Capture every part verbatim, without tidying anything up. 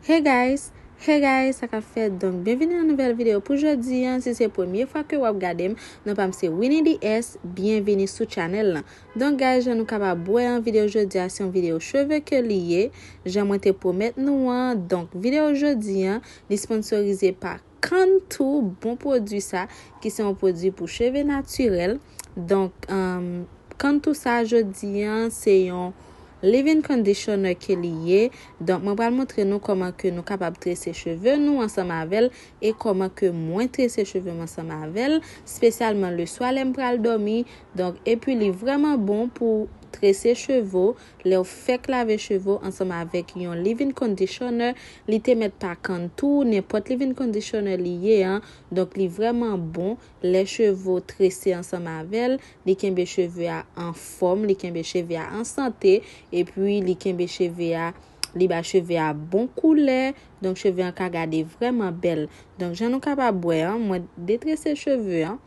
Hey guys, hey guys, sa k ap fèt? Donk, byenvini nan nouvèl videyo pou jodi an. Si se premye fwa ke w ap gade m, non pa m se Winnie D S, byenvini sou channel lan. Donk, guys, jan nou kapab wè an, videyo jodi a se yon videyo cheve ke li ye, jan mwen te pwomèt nou an. Donk, videyo jodi an, li sponsorize pa Cantu, bon pwodui sa, ki se yon pwodui pou cheve natirèl. Donk, um, Cantu sa jodi an, se yon leave-in conditioner ke li ye. Donk, mwen pral montre nou kòman ke nou kapab trese cheve nou ansanm avè l e kòman ke mwen trese cheve m ansanm avè l, espesyalman leswa lè m pral dòmi. Donk, epi li vrèman bon pou trese cheve w, lè w fèk lave cheve w ansanm avèk yon leave-in conditioner, li te mèt pa Cantu, nenpòt leave-in conditioner li ye an. Donk, li vrèman bon lè cheve w trese ansanm avè l, li kenbe cheve a anfòm, li kenbe cheve a an sante, epi li kenbe cheve a, li ba cheve a bon koulè, donk cheve an ka gade vrèman bèl. Donk, jan nou kapab wè an, mwen detrese cheve an.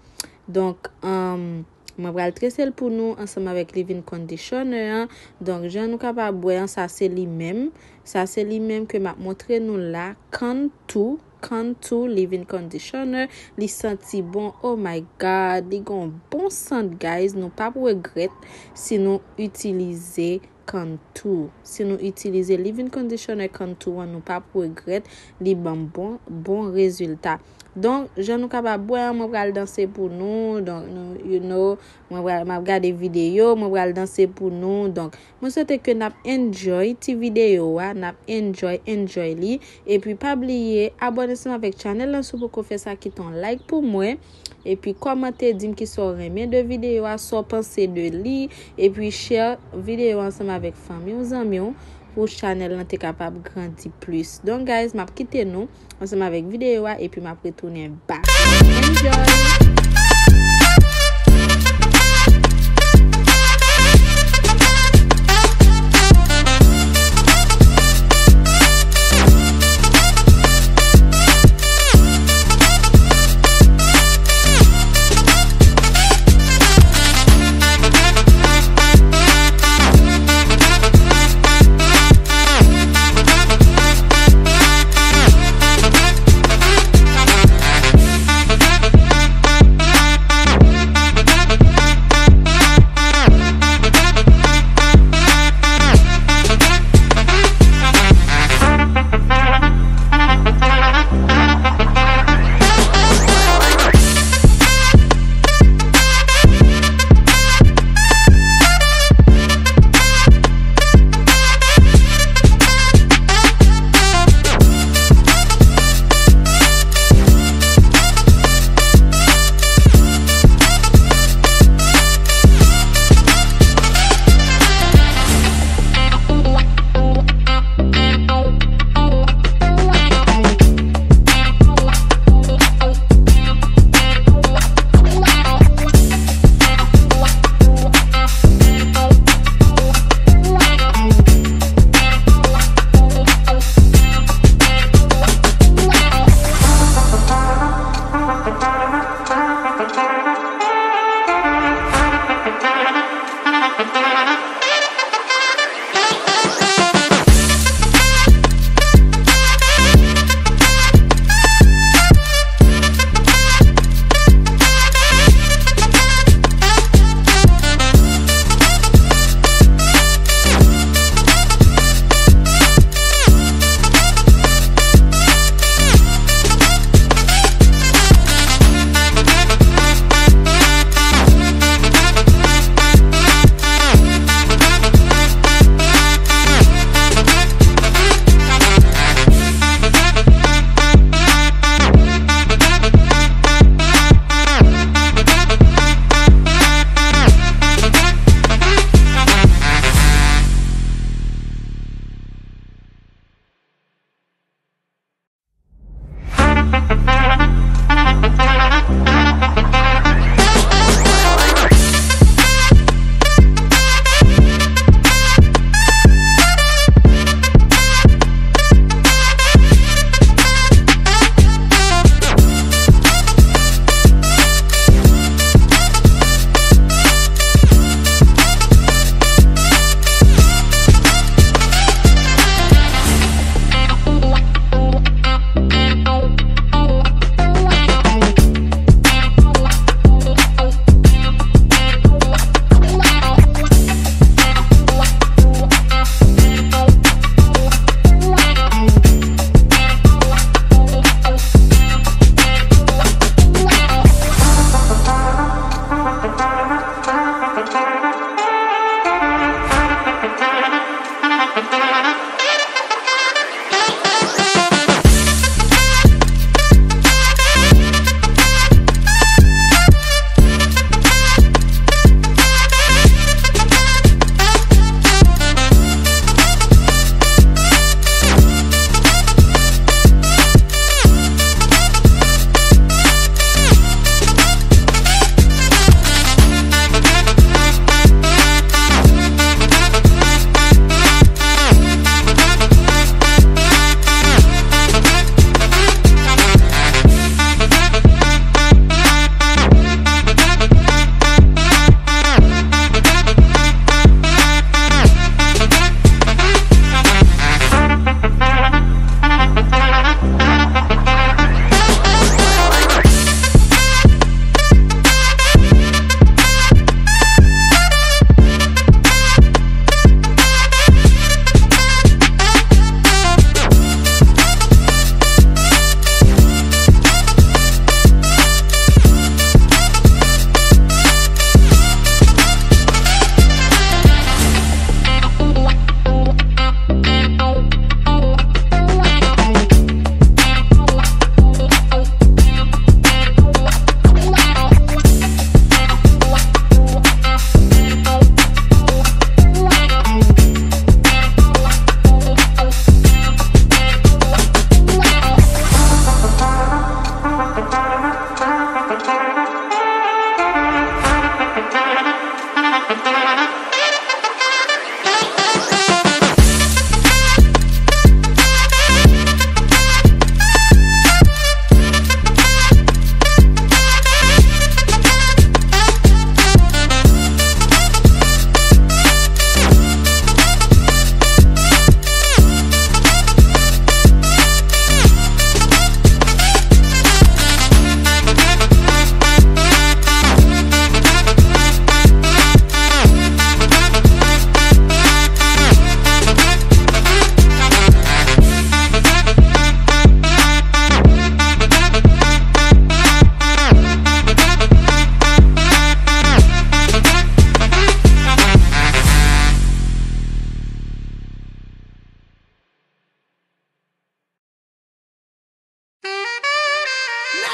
Donk, um, mwen pral trese l pou nou ansanm avèk leave-in conditioner an. Donk, jan nou kapab wè an, sa se li menm. Sa se li menm ke m ap montre nou la, Cantu, Cantu leave-in conditioner. Li santi bon, oh my God, li gon bon sant, guys. Nou p ap regrèt si nou itilize Cantu. Si nou itilize leave-in conditioner Cantu an, nou p ap regrèt, li ban m bon, bon rezilta. Donk, jan nou kapab wè an, mwen pral danse pou nou. Donk, nou, you know, mwen pral, m ap gade videyo, mwen pral danse pou nou. Donk, mwen swete ke n ap enjoy ti videyo a, n ap enjoy, enjoy li. Epi pa bliye, abòne ansanm avèk channel lan si w poko fè sa, kite yon like pou mwen. Epi kòmante, di m kisa w renmen de videyo a, sa w panse de li. Epi share videyo a ansanm avèk fanmi w, zanmi w, pou channel lan te kapab grandi plis. Donk, guys, m ap kite nou ansanm avèk videyo a, epi m ap retounen back. Enjoy!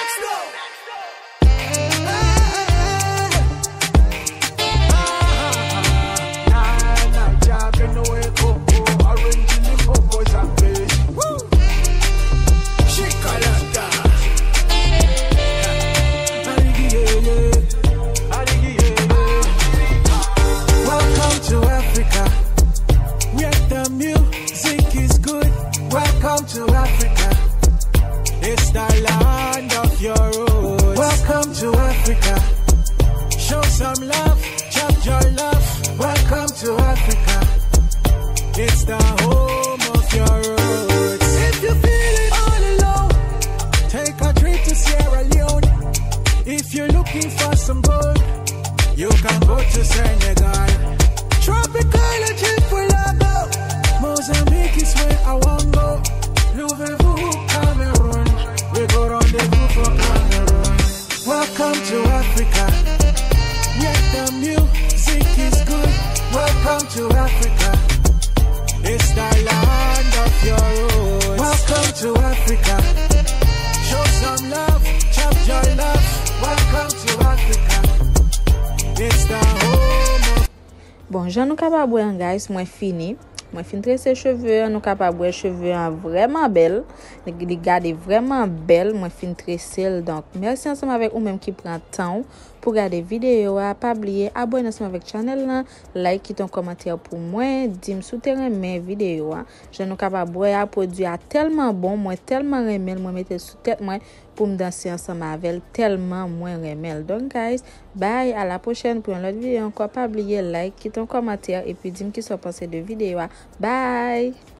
Welcome to Africa, where the music is good. Welcome to Africa, it's the land of your roots. Welcome to Africa, show some love, chop your love. Welcome to Africa, it's the home of your roots. If you feeling all alone, take a trip to Sierra Leone. If you're looking for some gold, you can go to Senegal. Tropical Archipelago, Mozambique is where I wan go. Love vous Cameroun, we go rendezvous for Cameroon. Welcome to Africa, where the music is good. Welcome to Africa, it's the land of your roots. Welcome to Africa, show some love, chop your love. Welcome to Africa, it's the home of Bon, jan nou kapab wè an, guys, mwen fini. Mwen fin trese cheve an, nou kapab wè cheve an vrèman bèl. Li, li gade vrèman bèl, mwen fin trese l. Donk, mèsi ansanm avèk ou menm ki pran tan w pou gade videyo a. Pa bliye abòne ansanm avèk chanèl lan, like, kite yon kòmantè pou mwen, di m si w te renmen videyo a. Jan nou kapab wè a, pwodui a tèlman bon, mwen tèlman renmen l, mwen mete l sou tèt mwen pou m danse ansanm avè l, tèlman mwen renmen l. Donk, guys, bye, a la pwochèn pou yon lòt videyo ankò. Pa bliye like, kite yon kòmantè, epi di m kisa w panse de videyo a. Bye!